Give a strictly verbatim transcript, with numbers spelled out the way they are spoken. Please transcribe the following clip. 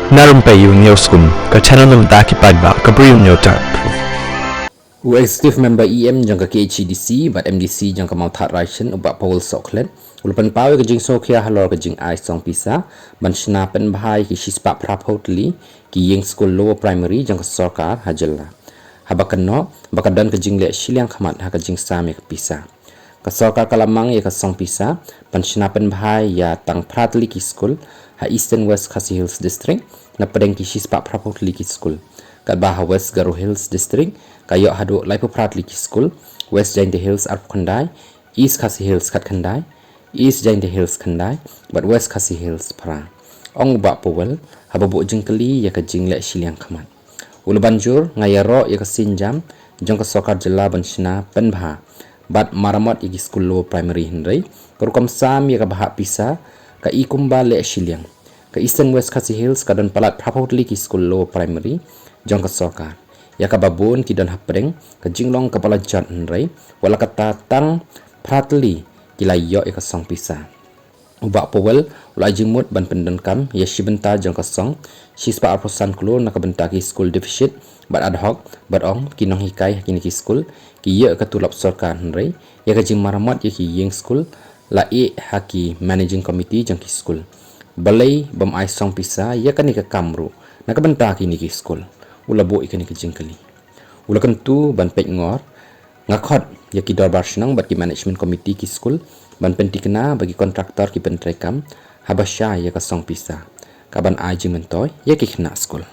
Na Rympei U Hynñiewskum, ka channel na ka bynta ki paidbah ka Ri U Hynñiewtrep. U Executive Member E M jong ka K H A D C bad M D C jong ka Mawthadraishan, u Bah Powell Sohkhlet, u la pynpaw ïa ka jingsngewkhia halor ka jingai song pisa ban shna pynbha ïa ki shispah phraphew tylli ki ïing skul lower primary jong ka sorkar ha jylla, haba kynnoh ba ka don ka jingleh shiliang khmat ha ka jingsam ïa ka pisa. Ka sorkar ka la mang ïa ka song pisa ban shna pynbha ïa tang phra tylli ki skul ha Eastern West Khasi Hills District na pdeng ki shispah phraphew tylli ki skul, katba ha West Garo Hills District ka ïoh haduh laiphew phra tylli ki skul, West Jaintia Hills arphew khyndai, East Khasi Hills khatkhyndai, East Jaintia Hills khyndai bad West Khasi Hills phra. Ong u Bah Powell haba buh jingkylli ïa ka jingleh shiliang khmat, u la ban jur, nga ïaroh ïa ka sienjam jong ka sorkar jylla ban shna pynbha bad maramot ïa ki skul lower primary, hynrei ka rukom sam ïa ka bhah pisa ka i kumba leh shiliang. Ka Eastern West Khasi Hills ka don palat phraphew tylli ki skul lower primary jong ka sorkar, ïa kaba bun ki don hapdeng ka jinglong kaba la jot, hynrei wat la katta tang phra tylli ki la ïoh ïa ka song pisa. U Bah Powell u la ai jingmut ban pyndonkam ïa shi bynta jong ka song shispah arphew san klur na ka bynta ki school deficit bad ad hoc, bad ong ki nonghikai ha kine ki skul ki ïoh ka tulop sorkar, hynrei ïa ka jingmaramot ïa ki ïing skul la ïeh ha ki managing committee jong ki skul. Balei bym ai song pisa ïa kane ka kam ruh na ka bynta kine ki skul? U la buh ïa kane ka jingkylli. U la kyntu ban peit ngor, nga khot ïa ki dorbar shnong bad ki management committee ki skul ban pynthikna ba ki contractor ki pyntreikam haba shai ïa ka song pisa, ka ban ai jingmyntoi ïa ki khynnah skul.